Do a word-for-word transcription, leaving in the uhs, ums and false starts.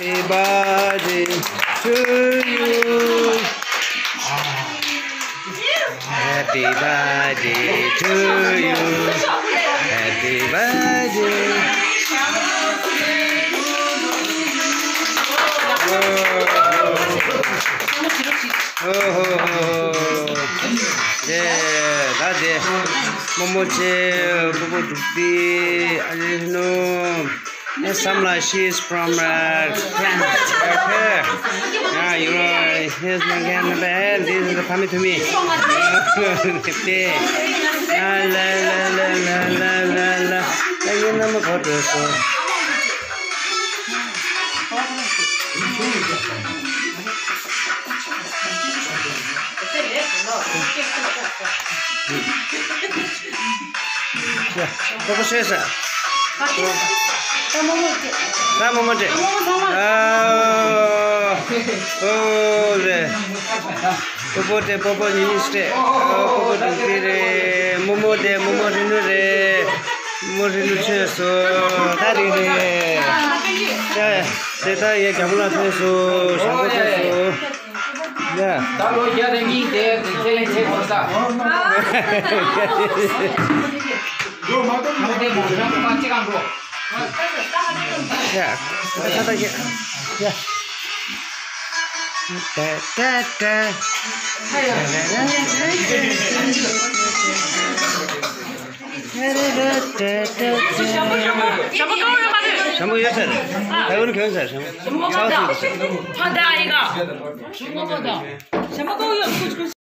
Happy birthday to you. Happy birthday to you. Happy birthday. Oh, oh, oh. 네, ད་དེ་རྨོ་མོ་ཆེ་སྤོ་བོ་འབྲུག་སྡེ་ཨ་ལེ་ནོ། ཨེ་བསམ་ལ། She is from, uh, France. Okay. Ah, you know, here's my grandmother. This is coming to me. ལ་ལ་ལ་ལ། ཨ་ཡེ་ན་མ་གོ་ཏོ་སོ། ཡ། ད་ག་ཤེས་ས། ད་མོ་མོ་ཏེ། ད་མོ་མོ་ཏེ། ཨ། ཨོ་རེད། སྤོ་བོ་ཏེ་སྤོ་བོ་ཉི་ཤུ་རེད། ཨོ་སྤོ་བོ་འབྲུག་སྡེ་རེད། རྨོ་མོ་ཏེ་རྨོ་མོ་རིག་ནུས་རེད། རྨོ་མོ་རིག་ནུས་ཆོས་སོ། ད་རེད་རེད། ཡ། ཏེ་ད་ཡ་རྒྱ་མོ་ལ་ཐོན་སོ། ཞང་པོ་ཐོན་སོ། ཡ། ད་ལོ་བརྒྱ་དང་གཉིས་དེ་ཁས་ལེན་བྱེད་དགོས་ས། ཡ། ད་ད་ད་ཡ། ཡ། ད་ད་ད། ཞྭ་མོ་ཡོད་ས་རེད། ད་ཡོད་ས་རེད། ཞྭ་མོ་ཚ་བ་ཚུགས་ས། ཞྭ་མོ་ད་ཨ་ཡི་ག་ཞྭ་མོ་ད། ཞྭ་མོ་ད་ཡོད།